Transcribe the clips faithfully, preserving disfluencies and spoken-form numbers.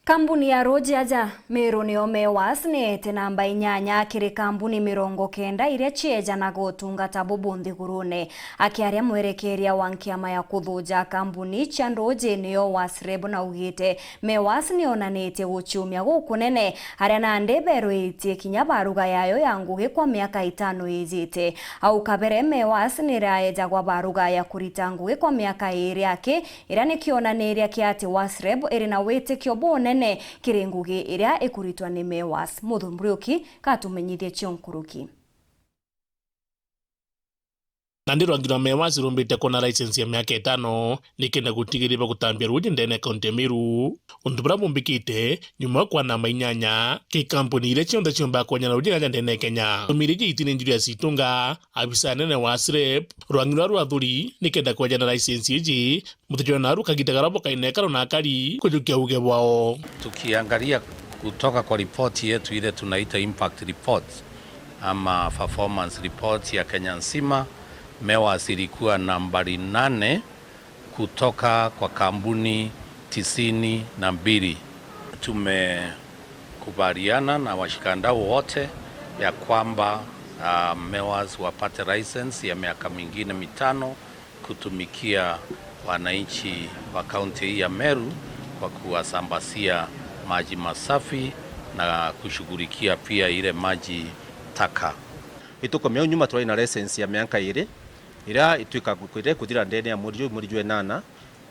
Kambuni ya ruuji aja Meru niyo Mewas niete namba inyanya kiri kambuni mirongo kenda iria ciejanaga utungata bubu nthigurune. Akiaria mwerekeria wa nkiama ya kuthuja kambuni cia nduuji niyo Wasreb naugite Mewas nionanitie guciumia gukunene, aria nandi beruitie kinya baruga yayo ya ngugi kwa miaka itano ijite. Au kabere, Mewas niraejagwa baruga ya kurita ngugi kwa miaka iiri aki, iria ni kionaniria kia ati Wasreb iri na witikio bunene kiri ngugi iria ikuritwa ni Mewas. Muthumburiuki katumenyithie cio nkuruki. Nandi rwangi rwa Mewas rumbite kwona license ya miaka itano, nikenda gutigiria gutambia ruuji ndene ya kaunti ya Meru. Untu buria bumbikite, nyuma ya kwa namba inyanya, ki kampuni iria cionthe ciumbaga kwejana ruuji naja ndene ya Kenya. Tumiri ji itine Julius Itunga, abisa nene wa Wasreb, rwangi rwa rwathuri, nikenda kwejana license iji, muthitio naru kagita karia bukaineka runa akari kujukia uge bwao. Tukiangalia kutoka kwa ripoti yetu ile tunaita impact report ama performance report ya Kenya nzima, Mewas ilikuwa nambari nane kutoka kwa kampuni tisini na mbili. Tumekubaliana na washikadau wote ya kwamba, ah, Mewas wapate license ya miaka mingine mitano kutumikia wananchi wa kaunti hii ya Meru kwa kuwasambazia maji masafi na kushughulikia pia ile maji taka. Ituko miau nyuma twari na license ya miaka iri, iria itwika kuria kuthira ndene ya mweri juu, mweri jwa inana,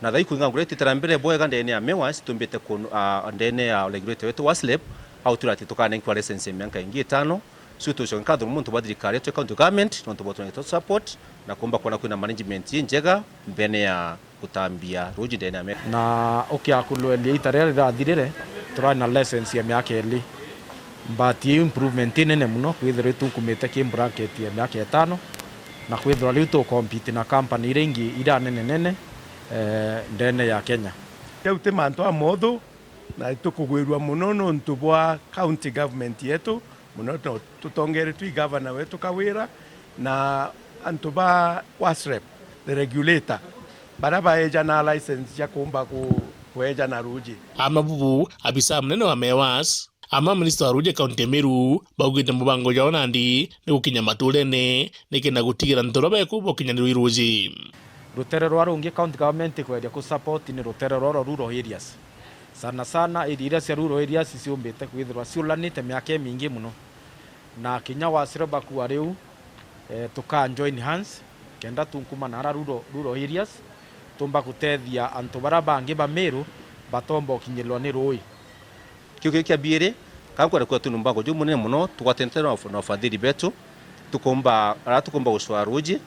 na thai kuinga nguria ititara mbere bwega ndene ya Mewas, tumbite ku, ah, ndene ya regulator wetu Wasreb, au turati tukanenkwa license ya miaka ingi itano, Cio tucoke nkatho muntu bwa thirikari yetu ya county government, nontu bwa twenete support na kumba kwona kwina management injega mbene ya gutambia ruuji ndene ya Meru. Na ukiakulwelia ita riria rirathirire, turari na license ya miaka iri. But i improvement inene muno, kwithirwa itunkumite ki bracket ya miaka itano, na kwithirwa riu tu compete na company iria ingi iria nene nene, eh, ndene ya Kenya. Jau ti mantu amothu, na tukugwirua muno nontu bwa county government yetu, muno no tutongeretwe i gavana wetu Kawira na antu ba Wasrep, the regulator, baria baejana license cia kumba ku-, kuejana ruuji. Amabubu, abisa munene wa Mewas, ama minista wa ruuji kaunti ya Meru, baugite mubango jwao nandi ni gukinya maturene, nikenda gutigira antu baria beku bokinyanirwa i ruuji. Rutere rwa rungi county government ikweria ku support ni rutere rwa rural areas. Sana sana area iria cia rural areas ciumbite kwithirwa ciulanite miaka imingi muno, na kinya Wasrep bakua riu, eh, tuka join hands kenda tunkuma na ara rural, rural areas, tumba gutethia antu baria bangi ba Meru batomba ukinyirwa ni ruui. Kiu kiri kia biiri, kana kwenda kwira twina mubango jumunene muno, tugwatanite na waf-, na wafadhili betu, tukumba, aria tukumba gucwaa ruuji,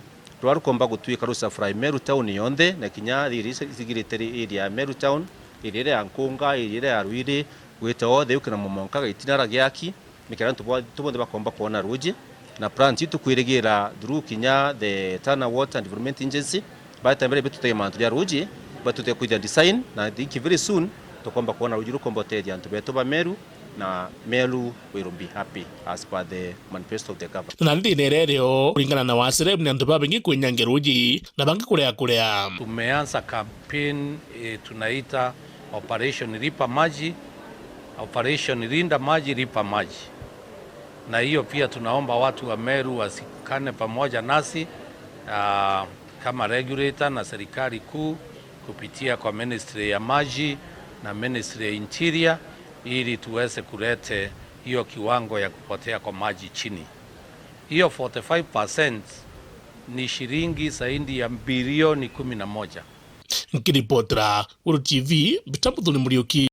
ruria rukomba gutwika rusupply Meru town yonthe, na kinya iri iria icigirite area ya Meru town, area iria ya Nkunga, area iria ya Ruiri, gwite othe uke na Momonka, Gaitina, Ragiaki, nikenda antu bo-, antu bonthe bakomba kwona ruuji. Na plant ii tukwirigira through kinya the Tana Water and Development Agency, baita mbere bitutege mantu ja ruuji, batutege kwithia design, na I think very soon tukomba kwona ruuji rukomba utethia antu betu ba Meru, na Meru will be happy as per the manifesto of the government. Na nthini iria irio, kuringana na Wasrep, ni antu babaingi kwinyangia ruuji na bangi kurea kurea. Tumeanza campaign, eh, tunaita Operation Lipa Maji, Operation Linda Maji, Lipa Maji. Na hiyo pia tunaomba watu wa Meru wasikane pamoja nasi, ah, kama regulator na serikali kuu kupitia kwa Ministry ya Maji na Ministry ya Interior, ili tuweze kulete hiyo kiwango ya kupotea kwa maji chini. Hiyo forty-five percent ni shilingi zaidi ya bilioni kumi na moja. Nkiripotera Guru T V, Peter Muthuri Muriuki.